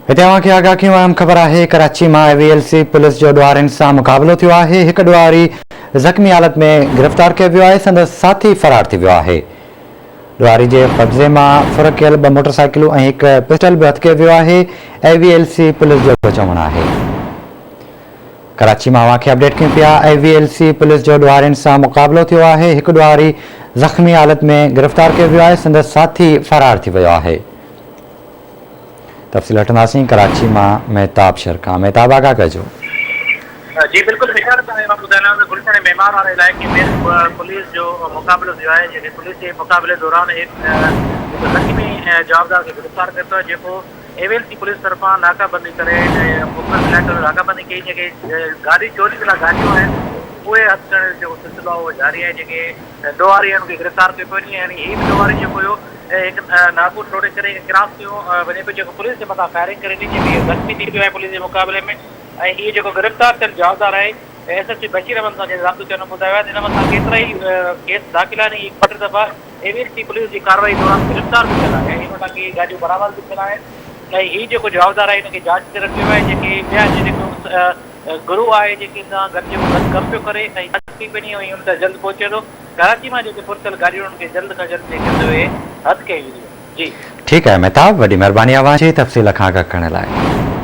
هتي اوهان کي آگاهه ڪيون اهم خبر آهي ڪراچي مان اي وي ايل سي پوليس جو ڏوهارين سان مقابلو ٿيو آهي هڪ ڏوهاري زخمي حالت ۾ گرفتار ڪيو ويو آهي سندس ساٿي فرار ٿي ويو آهي ڏوهاري جي قبضي مان ڦر ڪيل ٻه موٽر سائيڪلون ۽ هڪ پسٽل به هٿ ڪيو ويو آهي اي وي ايل سي پوليس جو چوڻ آهي ڪراچي مان اوهان کي اپڊيٽ ڪيون پيا اي وي ايل سي پوليس جو ڏوهارين سان مقابلو ٿيو آهي هڪ ڏوهاري زخمي حالت ۾ گرفتار ڪيو ويو آهي سندس ساٿي فرار ٿي ويو آهي. تفصيل وٺنداسين ڪراچي مان مهتاب شر کان مهتاب آگاهه ڪجو. جي بلڪل بشارت آهي مان ٻڌايان ته گلشن معمار واري علائقي ۾ پوليس جو مقابلو ٿيو آهي جنهن پوليس جي مقابلي دوران هڪ زخمي جوابدار کي گرفتار ڪيو ويو جيڪو اي وي ايل سي پوليس طرفان ناڪا بندي ڪري مختلف علائقن ۾ ناڪا بندي ڪئي جيڪي گاڏي چوري لاء گاڏيون آهن اهي هٿ ڪرڻ جو جيڪو سلسلو آهي اهو جاري آهي جيڪي ڏوهاري آهن ان کي گرفتار ڪيو پيو وڃي يعني هي به ڏوهاري جيڪو هيو هڪ ناڪو ٽوڙي ڪري هڪ ڪراس ٿيو وڃي پيو جيڪو پوليس جي مٿان فائرنگ ڪري ڏني جنهن ۾ اهو زخمي ٿي پيو آهي پوليس جي مقابلي ۾ ۽ هي جيڪو گرفتار ٿيل جوابدار آهي S S P Bashir Ahmed سان جنهن رابطو ٿيو هن ٻڌايو آهي ته هن مٿان ڪيترائي ڪيس داخل آهن ۽ هي ٻه ٽي دفعا اي وي ايل سي پوليس جي ڪارروائي دوران گرفتار به ٿيل آهي ۽ هن وٽان ڪيئي گاڏيون برآمد به ٿيل آهن ۽ هي جيڪو جوابدار آهي هن کي جاچ تي رکيو ويو آهي جيڪي ٻيا جيڪو گروهه آهي جيڪي هن سان گڏ جيڪو گڏ ڪم پيو ڪري ۽ جاچ ڪئي پئي وڃي ۽ هن تائين جلد پهچي ٿو. ڪراچي مان جيڪي ڦرتل گاڏيون انهن کي جلد کان جلد جيڪي اهي هٿ ڪئي وينديون. جي. ٺيڪ آهي مهتاب وڏي مهرباني اوهان جي تفصيل کان آگاهه ڪرڻ لاء.